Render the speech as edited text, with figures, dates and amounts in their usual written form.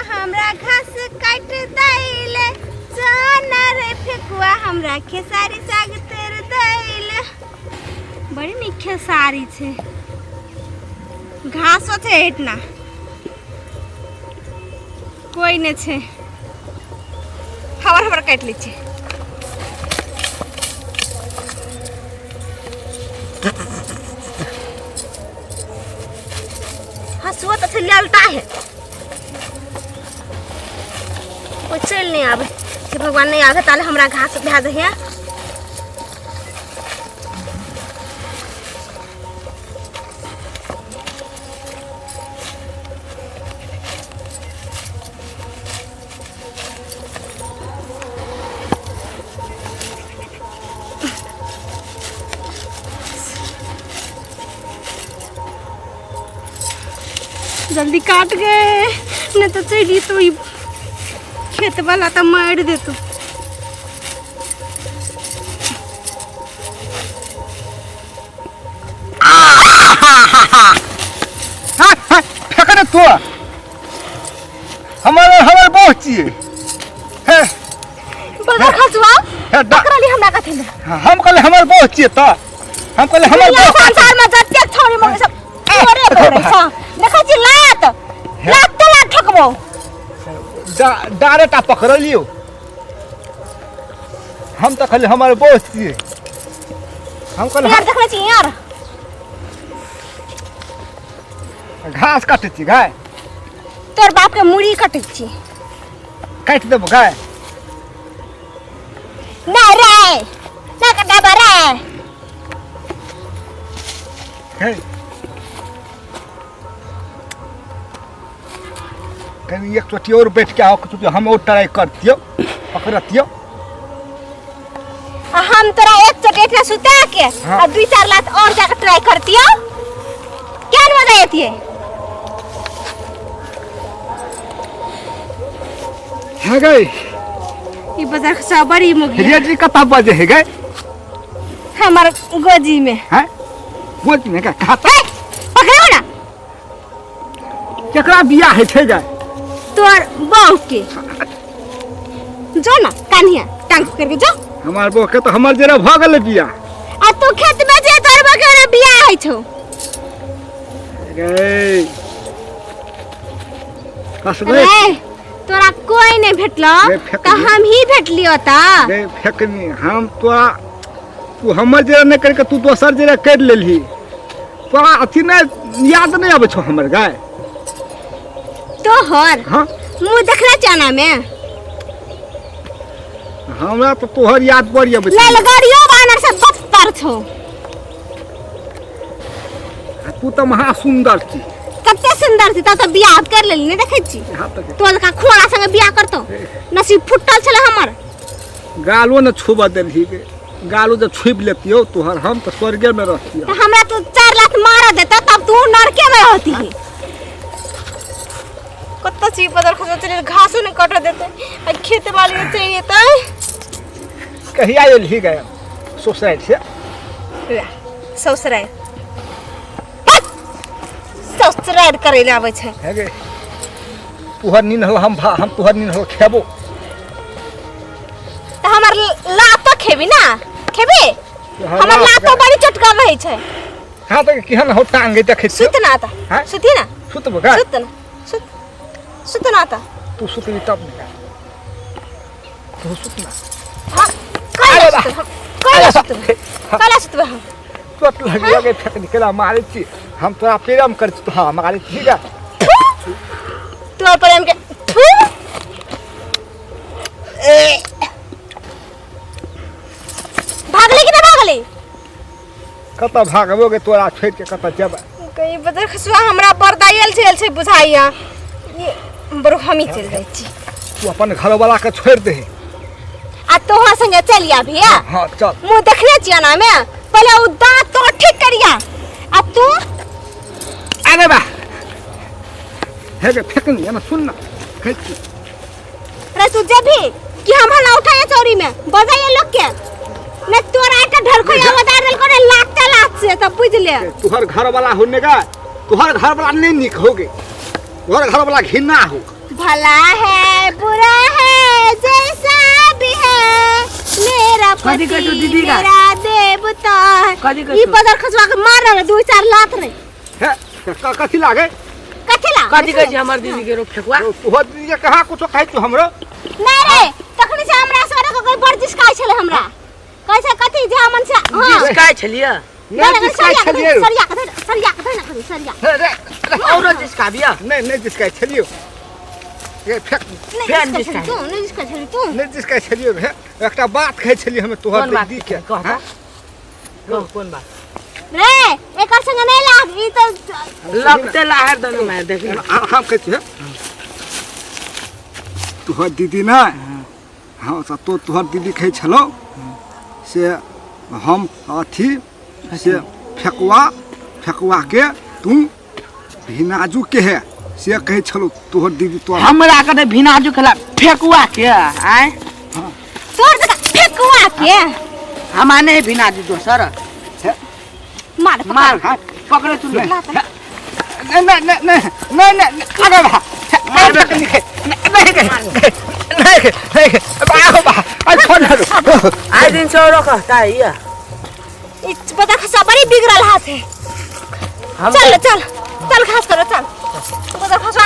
हमरा घास काट दैले, चना रे फेकुआ हमरा खेसारी साग तेर दैले। बड़ी नीक खेसारी छै, घासो छै एहिठिना, कोई नहि छै। हवर हवर काटि लै छियै। हँसुआ तऽ छै ललता है, कोई चलि नहि आबै। हे भगवान, नहि आबै ताले हमरा घास भए दैहे। जल्दी काट गए, नहीं तो चली तो ई खेत वाला तो मार देतो। फेंक दे तू हमर हमर बहुत छियै हे। बगर खसुआ हे पकड़ली हमरा कथी में। हम कहले हमर बहुत छियै त हम कहले हमर दुनिया बहुत संसार में जतेक छौरी मौगी सब तोरे बोरे छ, देखै छी लात लात तो लात ठकबो। डायरेक्ट आ पकड़लियो। हम तऽ कहले हमर बहुत छियै, हम कहले यार देखले छी यार। घास काटै छी गाय। तोर बाप के मुड़ी कटै छी। काटि देबो गाय। ना रे ना कटाबा रे। हे कनी एक चोटी और बैठ के आओ, चोटी हम और ट्राई करतियो पकड़तियो। आ हम तोरा एक चोटी एकरा सुता के हाँ। आ दुई चार लात और जाके ट्राई करतियो, क्या मजा आती है। है गई ई बाजार से बड़ी मुगी रेडी कता बजे है गई हमार गोजी में हैं गोजी में का खाता ए, पकड़ो ना। केकरा बियाह है छै गई? तोर बहू के। जो ना कान्हिया टांग पकड़ के जो। हमार बहू के तो हमर जरा भ गेलै बियाह। आ तू खेत में जे तोर बहू के बियाह है छौ। गई कसबे रे तोरा कोई नहीं भेटलो रे, फेंक तो दे। हम ही भेटलियो त। रे फेकनी हम तोरा, तू हमर जरा नहीं करके तू दोसर जरा कर लेलही, तोरा अथी नहीं याद नहीं आबै छौ हमर गाय। तोहर हाँ मुँह देखले चना में हमरा तो तोहर याद पड़ आबै छौ। ललगड़ियो बानर से बदतर छौ। आ तू तऽ महा सुन्दर छी। कते सुंदर छी, तब तऽ बियाह कर लेली, नहीं देखै छी? यहाँ तक तो जका खोड़ा संगे बियाह करतो, नसीब फुटल छले हमर। गालो न छुबऽ देलही गे, गालो जब छुबि लेतियौ तोहर हम तऽ स्वर्गे में रहतियौ। तो हमरा तू 4 लाख मार देता तब तू नरके में रहती। कत्ता ची बदल खसो चले, घासो नहीं कट देते आ खेत वाली चाहिए त। कहिया एलही गे सोसाइटी से? ससुराल ससुराल करे ले आबै छै। हे गे तोहर नीन हल हम हम तोहर नीन हल खेबो। त हमर लातो खेबी ना? खेबी? हमर लातो बड़ी चटका रहै छै। हां त केहन हो टांगे देखै छियौ। सुत ना त। हैं? सुती ना। सुतबो गा? सुत ना, सुत सुत ना त। तू सुतबी तब ने, तू सुत ना। हां अरे कैला बा। सुतब हम? कैला सुतब? कैला सुतब हम? चोट लग गई, फेंक निकला मारे छी हम तोरा प्रेम कर छी, हाँ मारे छी गा। तोर प्रेम के थू। ए। भागली कि ना भागली? कतऽ भागबो गे तोरा छोड़ि के कतऽ जेबै? कहीं बदर खसुआ हमरा बरदायल छल छै बुझाइया। ये बरो हम ही चल जाइ छी। तू अपन घरवाला के छोड़ि दे आ तोहर संगे चल आबी। हाँ चल। मुँह देखने छियै ना में, पहले उ दांत तो ठीक करिया आ तू। अरे बा हे गे फेकनी ना सुन ना फेंक। रे तू जेबी कि हम हला उठाए चौरी में बजाइए लोग के न तोरा एकटा ढरखोया बजा देल को ने लात लात से तब बुझ ले। तुहर घर वाला होने का, तुहर घर वाला नहीं निक होगे, तुहर घर वाला घिना हो। भला है बुरा है जैसा भी है मेरा कथी पति कहै छौ दीदी का? मेरा देवता है। कथी कहै ई छौ? पदर खसवा के मार रहे दू चार लात रे। हे कथी लागे? कथी ला? कथी कहै छै हमर दीदी के रो फेकुआ? तोहर दीदी के कहाँ कुछो कहै छौ हमरो? नहीं रे, तखनी से हमरा सर के कोई बड़ जिसकाय छले हमरा। कहै छै कथी जे हमन से हां। जिसकाय छलियै? नहि नहीं जिसकाय छलियै। सरिया के धर, सरिया के धर ना करी, सरिया। हे रे, औरो जिसकाबिया? नहि नहि जिसकाय छलियै। ये फेक। नहीं फेन जिसकाय जिसकाय। छली तू, नहीं जिसकाय छली तू। नहि जिसकाय छलियै हे। एकटा बात कहै छलियै हमे तोहर कोन बात? दीदी के। कह हाँ? कह, कोन बात? रे एकर संगे नहीं लाग, ई तो लगते लाहर दनु मार देखी। हम कहै छियै तोहर दीदी ने, हाँ तो तोहर दीदी कहै छलौ से हम अथी से फेकुआ फेकुआ के तू भिनाजू के है से कहै छलौ तोहर दीदी तोहर। हमरा कने भिनाजू खेला फेकुआ के आय? तोर जका फेकुआ के हम नहीं भिनाजू दोसर। मार मार पकड़े तू। नहीं नहीं नहीं नहीं नहीं नहीं आगे बा नहीं नहीं नहीं नहीं आगे बा आ छोड़ दो। आइ दिन से औरो कहता है ये। ई पता खसा बड़ी बिगड़ल हाथ है। हम चल चल चल घास करो चल। पता खसा